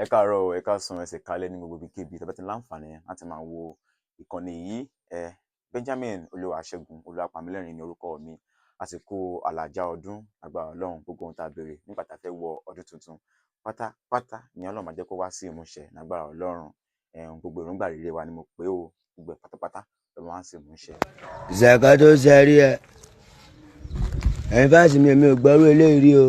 Ẹ káàárọ̀ o, ẹ káàsán, ẹ sì kálẹ́ ní gbogbo ibikíbi tẹ́ bá ti láǹfààní láti máa wo ìkànnì yìí. Ẹ Benjamin Olúwaṣẹ́gun Olúwapamílẹ́rìn ní orúkọ mi. Àsìkò àlàjá ọdún, agbára Ọlọ́run, gbogbo ohun tá a béèrè nígbà tá a fẹ́ wọ ọdún tuntun pátápátá ni Ọlọ́run máa jẹ́ kó wá sí ìmúṣẹ lágbára Ọlọ́run. Ẹ̀hún, gbogbo èròǹgbà rere wa ni mo pé o, gbogbo ẹ̀ pátápátá ló máa ń sí ìmúṣẹ. Zaka tó sẹ́rí ẹ̀, ẹ̀yin fans mi, èmi ò gbọ́rú eléyìí rí o.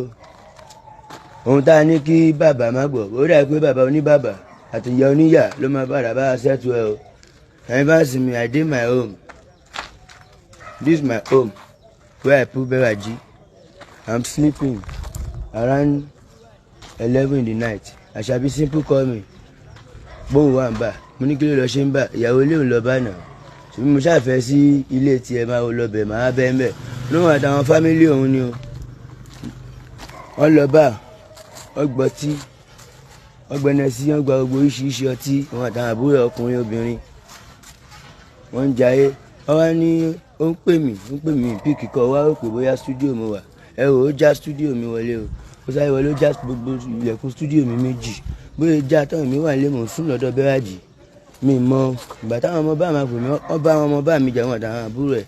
Ohun tá a ní kí bàbá má gbọ́, ó dà pé bàbá oníbàbà àti ìyá oníyà ló máa bàrà bá a ṣẹ́tù ẹ o. Ẹ̀yin fans mi, I dey my home. This is my home where I put Beraji. I'm sleeping around 11 in the night. Àṣàbí simple call me. Bóun wà ń bà, mo ní kí ló lọ ṣe ń bà, ìyàwó ilé òun lọ bá nà. Ṣùgbọ́n mo ṣàfẹ́ sí ilé tiẹ̀, máa lọ bẹ̀, máa bẹ́ẹ̀ bẹ́ẹ̀. Lóhùn àtàwọn family òun ni o. Wọ́n lọ bá, wọ́n gbọ́ tí, wọ́n gbẹ́nẹ sí, wọ́n gba gbogbo oríṣiríṣi ọtí, òun àtàwọn àbúrò ọkùnrin obìnrin. Wọ́n ń jayé. Wọ́n wá ní ó ń pè mí, ó ń pè mí, pick kọ́ wá rò pé bóyá studio mo wà. Ẹ wò ó, já studio mi wọlé o. Ó sáré wọlé, ó já gbogbo ilẹ̀kùn studio mi méjì. Bóyá já tán, mi wà nílé, mò ń sùn lọ́dọ̀ Bẹ́ràjì. Mi mọ ìgbà táwọn ọmọ bá máa pè mí, wọ́n bá àwọn ọmọ bá mi jà, wọ́n àtàwọn àbúrò ẹ̀.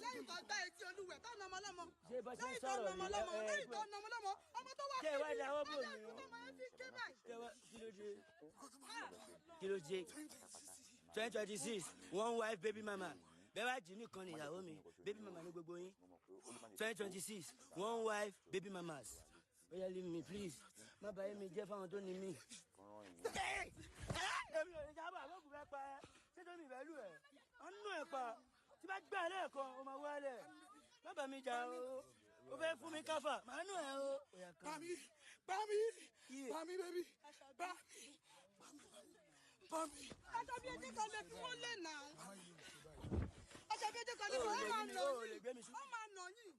Lẹ́yìn tó gbá etí olúwẹ̀ tó nà ọmọ lọ́mọ, lẹ́yìn tó nà ọmọ lọ́mọ, lẹ́yìn tó nà ọmọ lọ́mọ, ọmọ tó wá sí ibi ọjọ́ ìlú tó máa ń fi ké báyìí. Kí ló dé? 2026, one wife, baby mama. Bẹ́ràjì nìkan ni ìyàwó mi, baby mama ní gbogbo yín. 2026, one wife, baby mamas. Oya, leave me, please. Má bàa mi jẹ́ fáwọn tó ní mí. Èmi ò ní jábọ̀, àbọ̀kù fẹ́ pa ẹ́. Ṣé tó mi ìfẹ́ lù ẹ́? Ọ̀nù ẹ̀ pa. Tí bá gbà lẹ́ẹ̀kan, o máa wálẹ̀. Má bà mí jà o. O fẹ́ fún mi káfà, màá nù ẹ́ o. Bami, Bami, Bami, baby, Bami, Bami. Àṣàbí, ẹjẹ kan lè fi wọ́n lẹ̀ náà. Àṣàbí, ẹjẹ kan lè fi wọ́n máa nà yín. Wọ́n máa nà yín.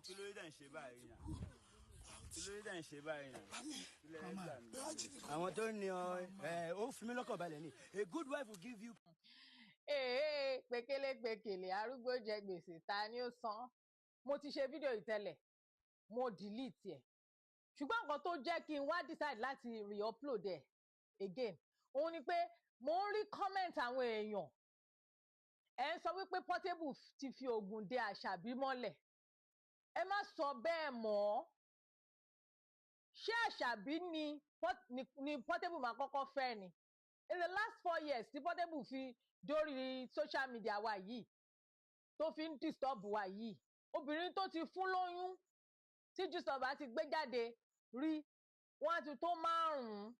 Kí ló dé tẹ̀ ń ṣe báyìí náà? Kí ló dé tẹ̀ ń ṣe báyìí náà? Kí lẹ fẹ́ gbà mí? Àwọn tó ní ọ ẹ, ó fi mí lọ́kàn balẹ̀ ni. A good wife will give you Èè, pékélé pékélé, arúgbó jẹ gbèsè, ta ni ó san? Mo ti ṣe fídíò yìí tẹ́lẹ̀, mo delete ẹ̀, ṣùgbọ́n nǹkan tó jẹ́ kí n wá decide láti re-upload ẹ̀ again, òun ni pé mo ń rí comment àwọn èèyàn. Ẹ̀ ń sọ wípé Portable ti fi oògùn de Àṣàbí mọ́lẹ̀. Ẹ má sọ bẹ́ẹ̀ mọ́. Ṣé Àṣàbí ni Portable máa kọ́kọ́ fẹ́ ni? In the last 4 years tí Portable fi dórí social media wa yìí, tó fi ń disturb wa yìí, obìnrin tó ti fún lóyún tí Gistlover ti gbé jáde rí, wọ́n á ti tó márùn-ún.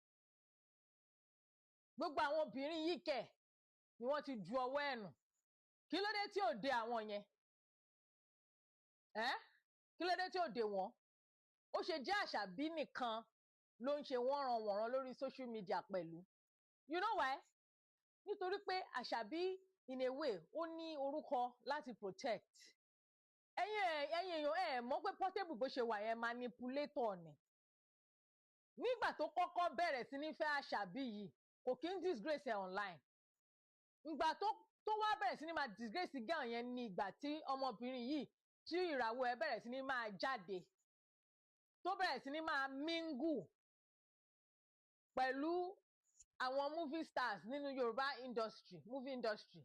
Gbogbo àwọn obìnrin yìí kẹ̀ ni wọ́n ti ju ọwọ́ ẹ̀ nù. Kí ló dé tí ò de àwọn yẹn ẹ́? Kí ló dé tí ò de wọ́n? Ó ṣe jẹ́ Àṣàbí nìkan ló ń ṣe wọ́nranwọ̀nran lórí social media pẹ̀lú? You know why? Nítorí pé Àṣàbí, in a way, ó ní orúkọ láti protect. Ẹ̀yin èèyàn, ẹ mọ̀ pé Portable bó ṣe wà yẹn, manipulator ni. Nígbà tó kọ́kọ́ bẹ̀rẹ̀ sí ní fẹ́ Àṣàbí yìí, kò kí ń disgrace ẹ̀ online. Ìgbà tó wá bẹ̀rẹ̀ sí ní máa disgrace girl yẹn ní ìgbà tí ọmọbìnrin yìí, tí ìràwọ̀ ẹ̀ bẹ̀rẹ̀ sí ní máa jáde, tó bẹ̀rẹ̀ sí ní máa mingle pẹ̀lú àwọn movie stars nínú Yorùbá industry, movie industry.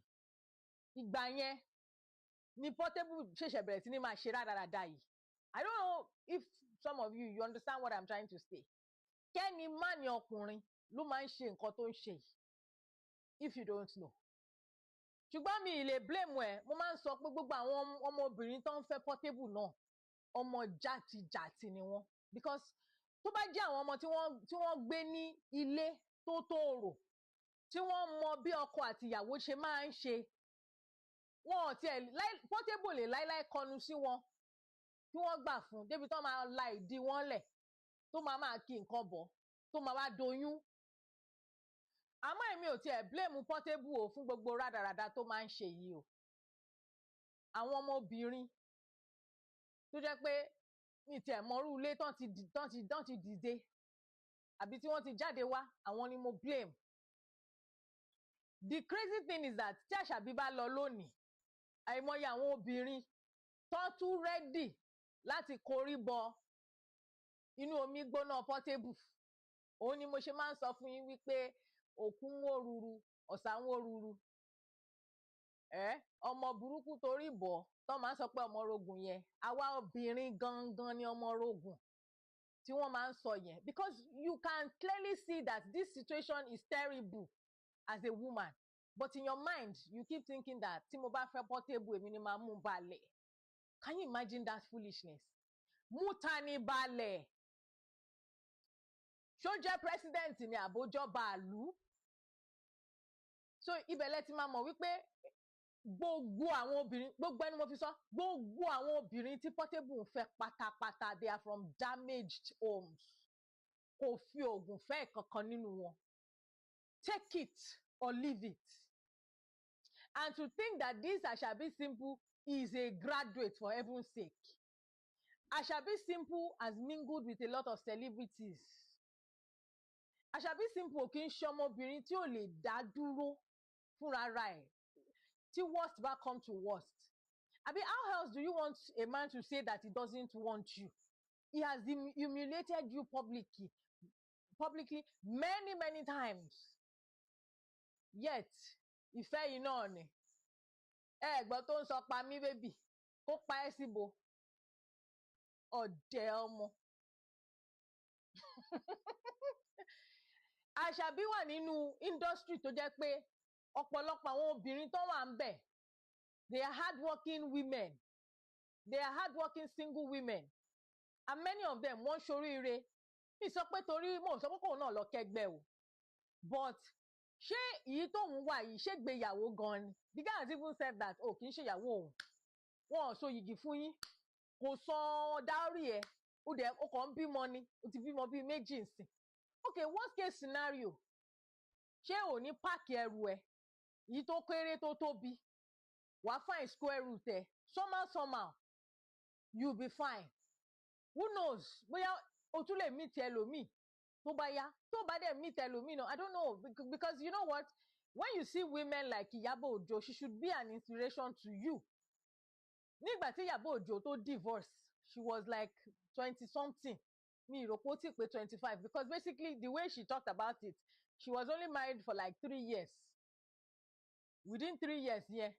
Ìgbà yẹn ni Portable ṣẹ̀ṣẹ̀ bẹ̀rẹ̀ sí ní máa ṣe rádaràda yìí. I don't know if some of you, you understand what I'm trying to say. Kẹ́ni má ní ọkùnrin ló máa ń ṣe nǹkan tó ń ṣe yìí. If you don't know. Ṣùgbọ́n mi ì lè blame ẹ̀. Mo máa ń sọ pé gbogbo àwọn ọmọbìnrin tó ń fẹ́ Portable náà, ọmọ játijàti ni wọ́n, because tó bá jẹ́ àwọn ọmọ tí wọ́n gbé ní ilé tó tóòrò, tí wọ́n mọ bí ọkọ àti ìyàwó ṣe máa ń ṣe, wọn ò tiẹ̀ Portable lè láíláí kọnu sí wọn kí wọ́n gbà fún débi tó máa la ìdí wọn lẹ̀, tó máa máa kí nǹkan bọ̀, tó máa wá doyún. Àmọ́ èmi ò tiẹ̀ blame Portable o fún gbogbo rádaràda tó máa ń ṣe yìí o. Àwọn ọmọbìnrin tó jẹ́ pé mi tiẹ̀ mọrú ilé tán ti dìde àbí tí wọ́n ti jáde wá, àwọn ni mo blame. The crazy thing is that tí Àṣàbí bá lọ lónìí, àìmọye àwọn obìnrin tó tún ready láti korí bọ inú omi gbóná Portable. Òun ni mo ṣe máa ń sọ fún yín wípé òkun ń wó ruru, ọ̀sà ń wó ruru. Ẹ ọmọ burúkú torí bọ̀ tó máa ń sọ pé ọmọ rogun yẹn, àwa obìnrin gangan ni ọmọ rogun tí wọ́n máa ń sọ yẹn, because you can clearly see that this situation is terrible as a woman, but in your mind you keep thinking that tí mo bá fẹ́ Portable, èmi ni màá mú balẹ̀. Can you imagine that foolishness? Mú ta ni balẹ̀? Ṣó jẹ́ president ni àbójọba àlú? So ibẹ̀ lẹ ti máa mọ̀ wípé gbogbo àwọn obìnrin, gbogbo ẹni mo fi sọ, gbogbo àwọn obìnrin tí Portable ń fẹ́ pátápátá, they are from damaged homes. Kò fi oògùn fẹ́ kankan nínú wọn. Take it or leave it. And to think that this Ashabi Simple is a graduate, for heaven's sake. Ashabi Simple has mingled with a lot of celebrities. Ashabi Simple kì í ṣe ọmọbìnrin tí ò lè dá dúró fúnra ra ẹ̀ tí worst bá come to worst. Àbí how else do you want a man to say that he doesn't want you? He has humiliated you publicly many, many times, yet ìfẹ́ yìí náà ni ẹ gbọ́ tó ń sọ, "Pa mí, baby." Kó pa ẹ́ síbo, ọ̀dẹ̀ ọmọ. Àṣàbí wà nínú industry tó jẹ́ pé ọ̀pọ̀lọpọ̀ àwọn obìnrin tó wà ń bẹ̀, they are hardworking women, they are hardworking single women, and many of them, wọ́n ṣoríire. Mi sọ pé torí mo sọ pé kóun náà lọ kẹgbẹ́ o, but ṣé èyí tóun wà yìí, ṣé gbéyàwó gan ni? The guy has even said that, oh, kì í ṣèyàwó òun, wọn ò so yìgì fún yín, kò san dowry ẹ, ó dẹ̀ ó kàn ń bímọ ni, ó ti bímọ bíi méjì nsìn. Okay, worst case scenario, ṣé ò ní pack ẹrù ẹ, èyí tó kéré tó tóbi, wàá find square root ẹ somehow, somehow you be fine. Who knows, bóyá o tún lè meet ẹlòmíì tó bá yá, tó bá dẹ̀ meet ẹlòmíì náà, I don't know. Because you know what, when you see women like Iyabo Ojo, she should be an inspiration to you. Nígbà tí Iyabo Ojo tó divorce, she was like 20 something. Mi rò pé ó ti pé 25, because basically the way she talked about it, she was only married for like 3 years. Within 3 years yẹn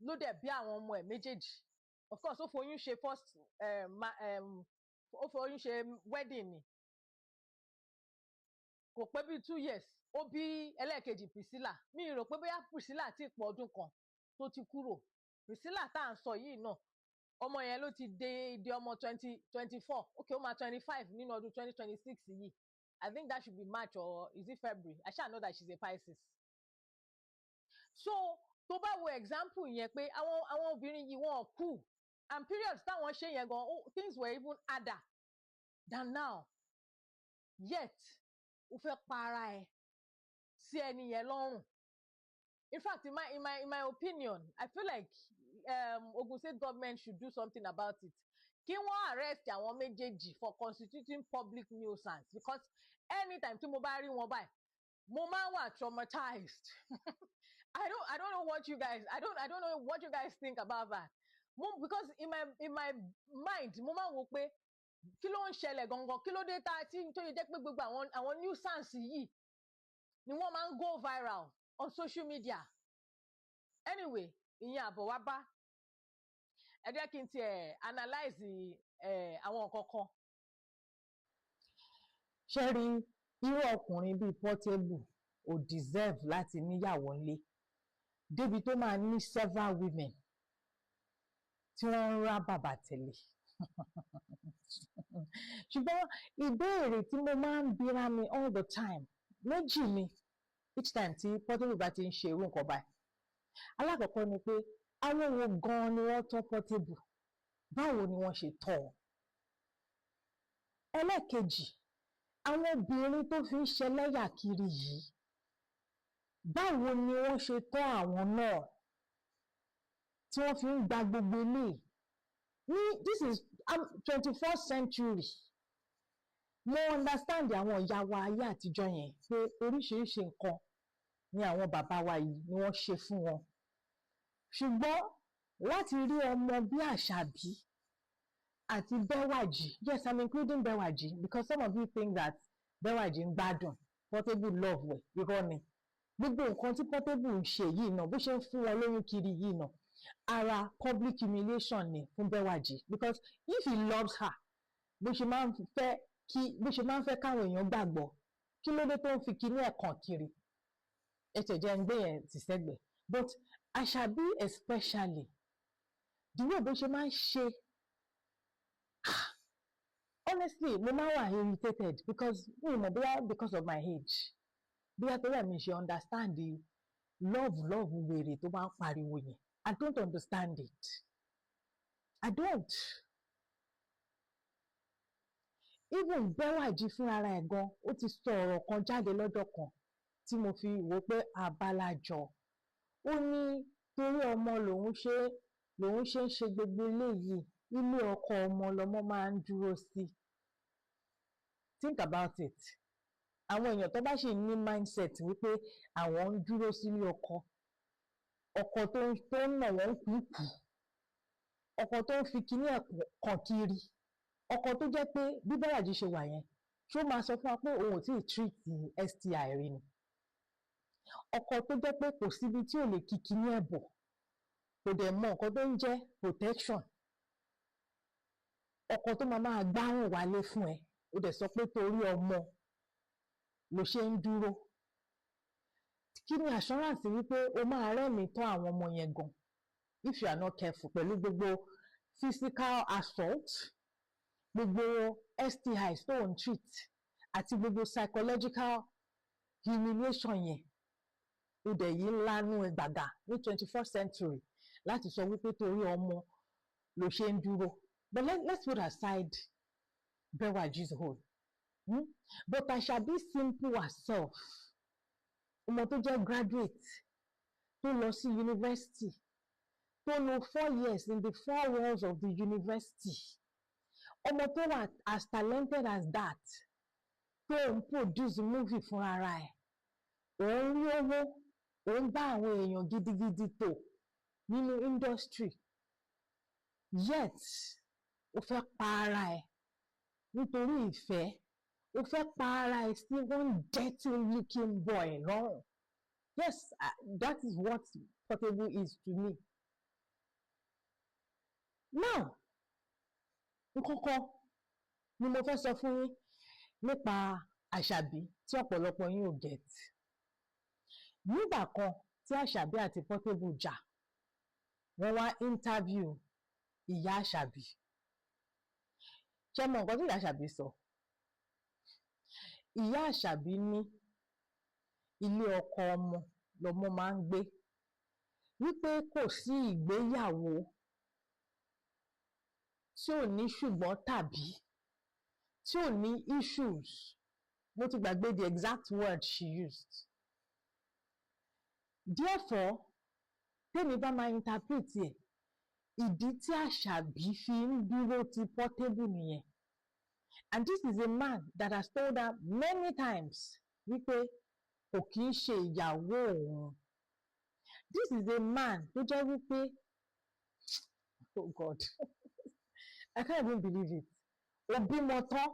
ló dẹ̀ bí àwọn ọmọ ẹ̀ méjèèjì. Of course, ó foyún ṣe first ó foyún ṣe wedding ni. Kò pé bíi 2 years, ó bí ẹlẹ́ẹ̀kejì, Priscilla. Mi rò pé bóyá Priscilla ti pọ̀ ọdún kan tó ti kúrò. Priscilla tá à ń sọ yìí náà, ọmọ yẹn ló ti dé di ọmọ 24. Okay, ó máa 25 nínú ọdún 2026 yìí. I think that should be March, or is it February? I ṣáà know that she's a Pisces. So tó bá wo example yẹn pé àwọn obìnrin yìí, wọn kú, and periods táwọn ṣe yẹn gan, oh, things were even harder than now, yet o fẹ́ para ẹ̀ sí ẹni yẹn lọ́rùn. In fact, in my opinion, I feel like Ogun State government should do something about it, kí wọ́n arrest àwọn méjèèjì for constituting public nuisance, because anytime tí mo bá rí wọn báyìí, mo máa ń wà traumatized. I don't know what you guys I don't know what you guys think about that. Mo because in my mind, mo máa ń wò pé kí ló ń ṣẹlẹ̀ gangan, kí ló dé tá tí tó yẹ jẹ́ pé gbogbo àwọn nuisance yìí ni wọ́n máa ń go viral on social media. Anyway, ìyẹn àbọ̀ wá bá. Ẹ jẹ́ kí n tiẹ̀ analyze àwọn nǹkan kan. Ṣé rí irú ọkùnrin bíi Portable ò deserve láti níyàwó ńlé. Débi tó máa ní several women tí wọ́n ń rá bàbà tẹ̀lé. Ṣùgbọ́n ìbéèrè tí mo máa ń bira mi all the time, méjì ni, each time tí Portable bá ti ń ṣe irú nǹkan báyìí. Alákọ̀ọ́kọ́ ni pé, àwọn wo gan-an ni wọ́n tọ́ Portable? Báwo ni wọ́n ṣe tọ́ ọ? Ẹlẹ́ẹ̀kejì, àwọn obìnrin tó fi ń ṣẹlẹ́yà kiri yìí, báwo ni wọ́n ṣe tọ́ àwọn náà tí wọ́n fi ń gba gbogbo eléyìí ní? This is 21st century. Mo understand àwọn ìyá wa ayé àtijọ́ yẹn, pé oríṣiríṣi nǹkan ni àwọn bàbá wa yìí ni wọ́n ṣe fún wọn, ṣùgbọ́n láti rí ọmọ bí Àṣàbí àti Bẹ́wàjì, yes, I'm including Bẹ́wàjì because some of you think that Bẹ́wàjì ń gbádùn Portable love wẹ̀. Irọ́ ni. Gbogbo nǹkan tí Portable ń ṣe yìí náà, bó ṣe ń fún wọn lóyún kiri yìí náà, ara public humiliation ni fún Bẹ́wàjì, because if he loves her bó ṣe máa ń fẹ́ káwọn èèyàn gbàgbọ́, kí ló dé tó ń fi kinní ẹ̀ kàn kiri? Ẹ tẹ̀ jẹ́ ń gbé yẹn tì sẹ́gbẹ̀ẹ́. But Àṣàbí especially, the way bó ṣe máa ń ṣe, honestly, mo máa ń wà irritated because mi ò mọ̀ bóyá because of my age, bóyá torí ẹ̀ mi ṣe understand the love love wèrè tó máa ń pariwo yẹn. I don't understand it. I don't even. Bẹ́wàjì fúnra ẹ̀ gan, ó ti sọ ọ̀rọ̀ kan jáde lọ́jọ́ kan tí mo fi wò pé abalajọ. Ó ní torí ọmọ lòun ṣe ń ṣe gbogbo eléyìí, ilé ọkọ ọmọ lọmọ máa ń dúró sí. Think about it. Àwọn èèyàn tó bá sì ní mindset wípé àwọn ń dúró sílé ọkọ, ọkọ tó ń nà wọ́n kúkú, ọkọ tó ń fi kinní ẹ̀ kàn kiri, ọkọ tó jẹ́ pé bí Bẹ́wàjí ṣe wà yẹn, ṣó máa sọ fún wa pé òun ò tí ì treat STI rí ni? Ọkọ tó jẹ́ pé kò síbi tí ò lè kí kinní ẹ̀ bọ̀, kò dẹ̀ mọ nǹkan tó ń jẹ́ protection, ọkọ tó máa máa gbárùn wálé fún ẹ, ó dẹ̀ sọ pé torí ọmọ ló ṣe ń dúró. Kí ni assurance wípé o máa rẹ́mìí tọ́ àwọn ọmọ yẹn gan if you are not careful, pẹ̀lú gbogbo physical assault, gbogbo STIs tó ń treat àti gbogbo psychological humiliation yẹn? Ó dẹ̀ yìí ńlánú ẹ gbàgà ní 21st century láti sọ wípé torí ọmọ ló ṣe ń dúró. But let's put aside Bewaji's own, But Àṣàbí simple herself, ọmọ tó jẹ́ graduate, tó lọ sí university, tó lò 4 years in the four walls of the university, ọmọ tó wà as talented as that, tó ń produce movie fúnra ẹ̀, òun rí owó, òun bá àwọn èèyàn gidigidi tò nínú industry, yet ó fẹ́ pa ara ẹ̀ nítorí ìfẹ́. Ó fẹ́ pa ara ẹ̀ sí one dirty looking boy lọ́rùn. Yes, that is what Portable is to me now. Nǹkankan ni mo fẹ́ sọ fún yín nípa Àṣàbí tí ọ̀pọ̀lọpọ̀ yín ò get. Nígbà kan tí Àṣàbí àti Portable jà, wọ́n wá interview ìyá Àṣàbí. Ṣé mọ nǹkan tí ìyá Àṣàbí sọ? Ìyá Àṣàbí ní ilé ọkọ ọmọ lọmọ máa ń gbé, wípé kò sí ìgbéyàwó tí ò ní ṣùgbọ́n tàbí tí ò ní issues. Mo ti gbàgbé the exact word she used. Therefore, tèmi bá máa interpret ẹ̀, ìdí tí Àṣàbí fi ń dúró ti Portable nìyẹn. And this is a man that has told her many times wípé kò kí ń ṣe ìyàwó òun. This is a man tó jẹ́ wípé, oh God, I can't even believe it, ó bímọ tán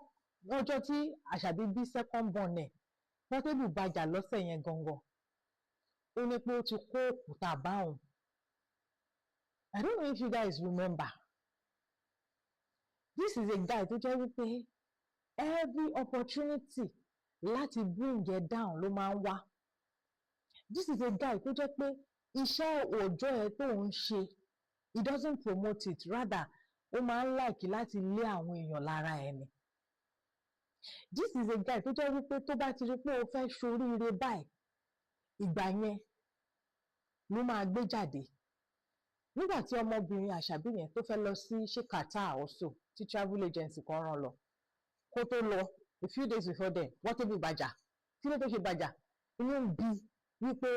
lọ́jọ́ tí Àṣàbí bí second born ẹ̀, Portable bàjà lọ́sẹ̀ yẹn gangan, ó ní pé ó ti kó òkúta bá òun. I don't know if you guys remember. This is a guy tó jẹ́ wípé every opportunity láti bring ẹ down ló máa ń wá. This is a guy tó jẹ́ pé Iṣẹ́ òòjọ́ ẹ tó ń ṣe, he doesn't promote it. Rather, ó máa ń like láti lé àwọn èèyàn lára ẹni. This is a guy tó jẹ́ wípé tó bá ti rí pé o fẹ́ ṣoríire báyìí, ìgbà yẹn ló máa gbé jáde. Nígbà tí ọmọbìnrin Àṣàbí yẹn tó fẹ́ lọ sí, ṣé Qatar also, tí travel agency kan rán lọ, kó tó lọ, a few days before then, Portable bàjà. Kí ló tó ṣe bàjà? Inú ń bí wípé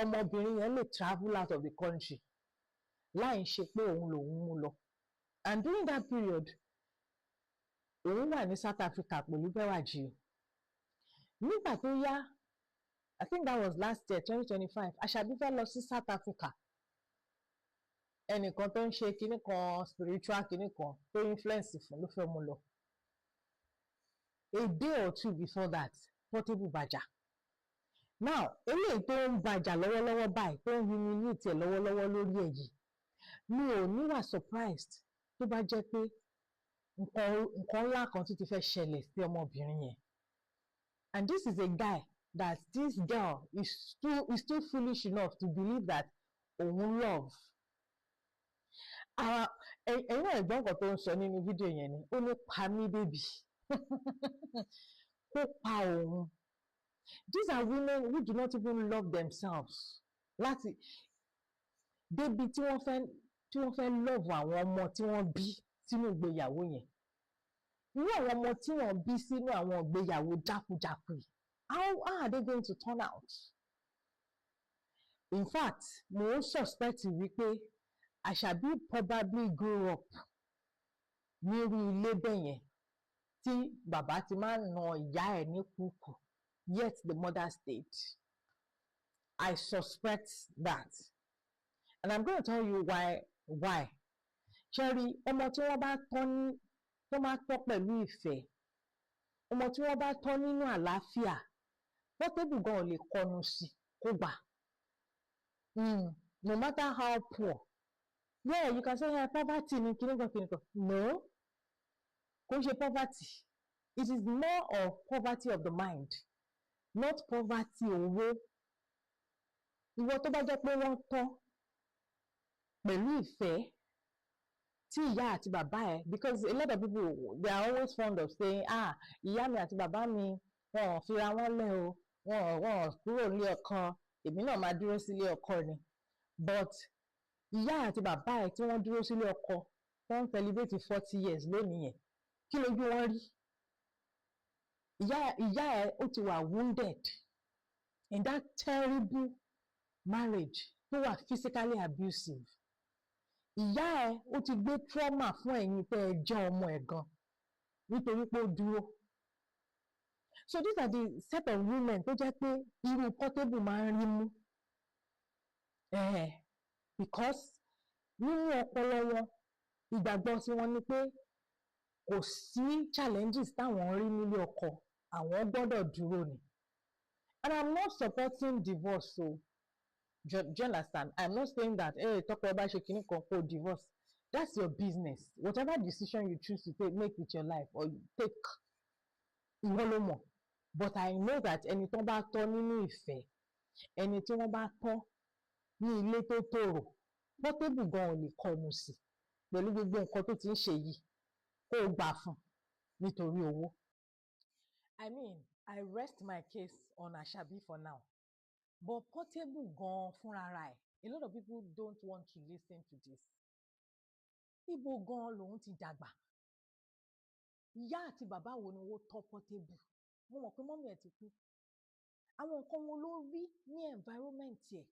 ọmọbìnrin yẹn lè travel out of the country láì ṣe pé òun lòun mú lọ. And during that period, òun wà ní South Africa pẹ̀lú Bẹ́wàjì. Nígbà tó yá, I think that was last year, 2025, Àṣàbí fẹ́ lọ sí South Africa. Ẹnìkan tó ń ṣe kinní kan, spiritual kinní kan tó influence fún, ló fẹ́ mú lọ. A day or two before that, Portable bàjà. Now, eléyìí tó ń bàjà lọ́wọ́lọ́wọ́ báyìí, tó ń humiliate ẹ̀ lọ́wọ́lọ́wọ́ lórí ẹ̀ yìí, mi ò ní wà surprised tó bá jẹ́ pé nǹkan ńlá kan tún ti fẹ́ ṣẹlẹ̀ sí ọmọbìnrin yẹn. And this is a guy that this girl is too foolish enough to believe that òun love. Ẹ̀yin náà ẹ̀gbọ́n nǹkan tó ń sọ nínú fídíò yẹn ni. Ó ní, "Pa mí, baby," kó pa òun. These are women who do not even love themselves láti débi tí wọ́n fẹ́ love àwọn ọmọ tí wọ́n bí sínú ìgbéyàwó yẹn. Irú àwọn ọmọ tí wọ́n bí sínú àwọn ìgbéyàwó jákujàku yìí, how are they going to turn out? In fact, mo ń suspect wípé Àṣàbí probably grew up nírú ilé bẹ́ẹ̀ yẹn tí bàbá ti máa ń na ìyá ẹ̀ ní kúkú, yet the mother stayed. I suspect that, and I'm going to tell you why. Ṣẹ́rí, ọmọ tí wọ́n bá tọ́ ní tó máa tọ́ pẹ̀lú ìfẹ́, ọmọ tí wọ́n bá tọ́ nínú àlàáfíà, Portable gan ò lè kọnu sí kó gbà, no matter how poor. Yeah, you can say, yeah, poverty ni kìnìkan kìnìkan. No, kò ń ṣe poverty. It is more of poverty of the mind, not poverty owó. Ìwọ tó bá jẹ́ pé wọ́n tọ́ pẹ̀lú ìfẹ́ tí ìyá àti bàbá ẹ, because a lot of people, they are always fond of saying, "Ah, ìyá mi àti bàbá mi, wọn ò fira wọn lẹ̀ o, wọn ò kúrò nílé ọkọ, èmi náà máa dúró sílé ọkọ ni." But ìyá àti bàbá ẹ tí wọ́n dúró sílé ọkọ, wọ́n ń celebrate 40 years lónìí yẹn, kí lójú wọn rí? Ìyá ẹ, ó ti wà wounded in that terrible marriage tó wà physically abusive. Ìyá ẹ, ó ti gbé trauma fún ẹ̀yin tẹ́ ẹ jẹ́ ọmọ ẹ̀ gan, nítorí pé ó dúró. So these are the set of women tó jẹ́ pé irú Portable máa ń rí mú, because nínú ọpọlọ wọn, ìgbàgbọ́ tí wọ́n ní pé kò sí challenges táwọn ń rí nílé ọkọ, àwọn gbọ́dọ̀ dúró ni. And I'm not supporting divorce o. Do you understand? I'm not saying that, hey, tọkọ ẹ bá ṣe kinní kan, kó divorce. That's your business. Whatever decision you choose to take, make with your life or you take, ìwọ ló mọ̀. But I know that ẹni tó bá tọ́ nínú ìfẹ́, ẹni tí wọ́n bá tọ́ ní ilé tó tòrò, Portable gan ò lè kọnu sí pẹ̀lú gbogbo nǹkan tó ti ń ṣe yìí, kó o gbà fún nítorí owó. I mean, I rest my case on Ashabi for now. But Portable gan fúnra ẹ̀, a lot of people don't want to listen to this. Ibo gan lòun ti dàgbà? Ìyá àti bàbá wo ni wọ́n tọ́ Portable? Mo mọ̀ pé mummy ẹ̀ ti kú. Àwọn nǹkan wo ló rí ní environment ẹ̀?